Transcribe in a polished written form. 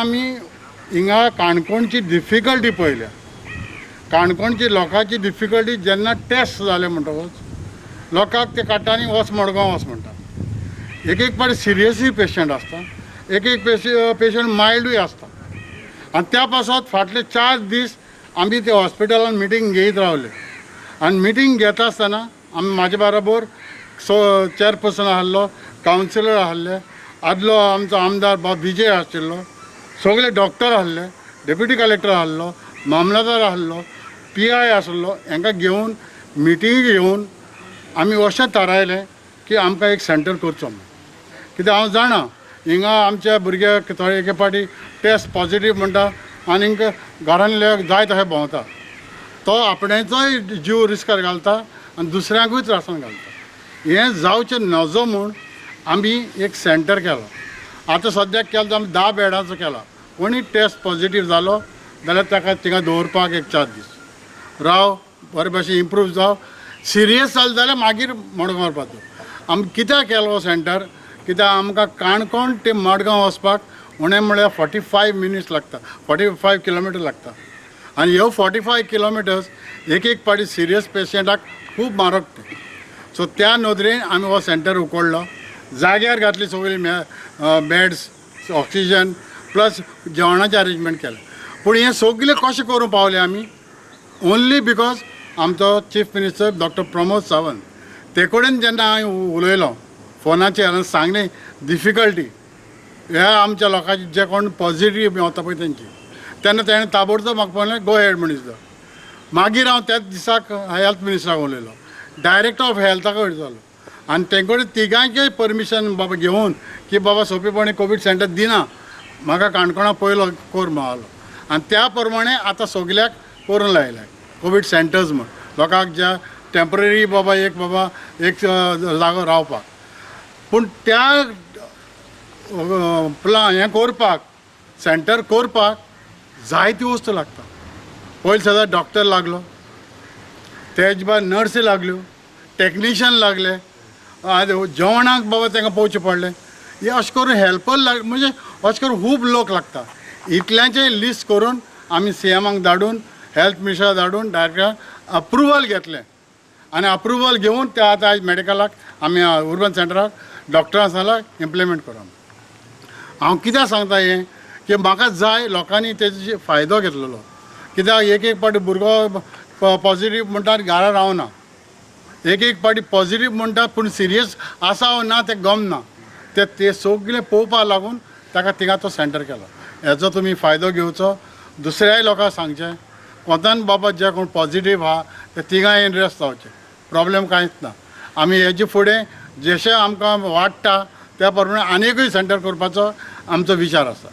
आमी हिंगा काणकोणची डिफिकल्टी पळयल्या, काणकोणची लोकांची डिफिकल्टी जेन्ना टेस्ट जाले म्हणटकूच लोकांक ते काडटा आनी वच मडगांव वच म्हणटा. एक एक पाटी सिरियसूय पेशंट आसता, एक एक पेशंट मायल्डूय आसता. आनी त्या पासत फाटले 4 दीस आमी ते हॉस्पिटलान मिटींग घेयत रावले. आनी मिटींग घेता आसतना आमी म्हाजे बरोबर चेअरपर्सन आहलो, कावन्सिलर आहले, आदलो आमचो आमदार बाब विजय आशिल्लो, सगळे डॉक्टर आहले, डेप्युटी कलेक्टर आहलो, मामलादार आहलो, PI आसलो. हांकां घेवन मिटींग घेवन आमी अशें थारायलें की आमकां एक सेंटर करचो म्हूण. कित्याक हांव जाणा हिंगा आमच्या भुरग्याक थोडे एके फावटी टेस्ट पॉजिटीव म्हणटा आनीक घरान जाय तशें भोंवता, तो आपणाचोय जीव रिस्कार घालता आनी दुसऱ्यांकूय त्रासान घालता. हें जावचें नजो म्हूण आमी एक सेंटर केलो. आतां सद्याक केलो तो आमी 10 बेडांचो केला. कोणी टेस्ट पॉजिटीव जालो जाल्यार ताका थिंगा दवरपाक एक 4 दीस राव, बरे भाशेन इम्प्रूव जावं. सिरियस जालें जाल्यार मागीर मडगांव व्हरपाचो. आमी कित्याक केलो सेंटर, कित्याक आमकां काणकोण ते मडगांव वचपाक उणें म्हळ्यार 45 मिनिट्स लागता, 45 किलोमिटर लागता. आनी ह्यो 45 किलोमिटर्स एक एक पाटी सिरियस पेशंटाक खूब म्हारग तें. सो त्या नदरेन आमी हो सेंटर उखडलो, जाग्यार घातली सगळी बेड्स, ऑक्सिजन, प्लस जेवणाचें अरेंजमेंट केलें. पूण हें सगळें कशें करूंक पावले आमी, ओन्ली because आमचो chief minister doctor Pramod Sawant ते कडेन जेन्ना हांवें उलयलो फोनाचेर आनी सांगलें डिफिकल्टी ह्या आमच्या लोकांची जे कोण पॉजिटीव वता पळय तेंची, तेन्ना तेणें ताबडतोब म्हाका म्हणलें गो हेड म्हणीस. मागीर हांव त्याच दिसाक हेल्थ मिनिस्टराक उलयलो, डायरेक्टर ऑफ हेल्थाक जालो आनी तें कडेन तिगांयचें परमिशन बाबा घेवन की बाबा सोंपेपणी कोवीड सेंटर दिना, म्हाका काणकोणा पयलो कोर मेळ्ळो. आनी त्या प्रमाणे आतां सगल्याक करून लायले कोवीड सेंटर्स म्हूण लोकांक ज्या टेंपररी बाबा एक जागो रावपाक. पूण त्या प्लान हें करपाक सेंटर करपाक जायती वस्तू लागता. पयलीं सदां डॉक्टर लागलो, तेज बाद नर्सी लागल्यो, टॅक्निशियन लागले, जेवणाक बाबा तांकां पळोवचें पडलें. हें अशें करून हेल्पर लाग म्हणजे अशें करून खूब लोक लागता. इतल्यांचें लिस्ट करून आमी CMाक धाडून, हेल्थ मिनिस्टराक धाडून डायरेक्टर अप्रुवल घेतलें. आनी अप्रुवल घेवन ते आतां आयज मेडिकलाक आमी उर्बन सेंटराक डॉक्टरां सांगला इम्प्लिमेंट करूं. हांव कित्याक सांगता हें की म्हाका जाय लोकांनी तेजो फायदो घेतलेलो. कित्याक एक एक पाटी भुरगो पॉजिटीव म्हणटा आनी घरा रावना, एक एक पाटी पॉजिटीव म्हणटा पूण सिरियस आसा वो ना तें गमना, ते ते सगळें पळोवपाक लागून ताका थिंगा तो सेंटर केलो. हेजो तुमी फायदो घेवचो, दुसऱ्याय लोकांक सांगचें कोतान बाबा जे कोण पॉजिटीव आहा ते तिगांय इंट्रस्ट जावचे, प्रॉब्लेम कांयच ना. आमी हेजे फुडें जशें आमकां वाडटा त्या प्रमाणे आनीकूय सेंटर करपाचो आमचो विचार आसा.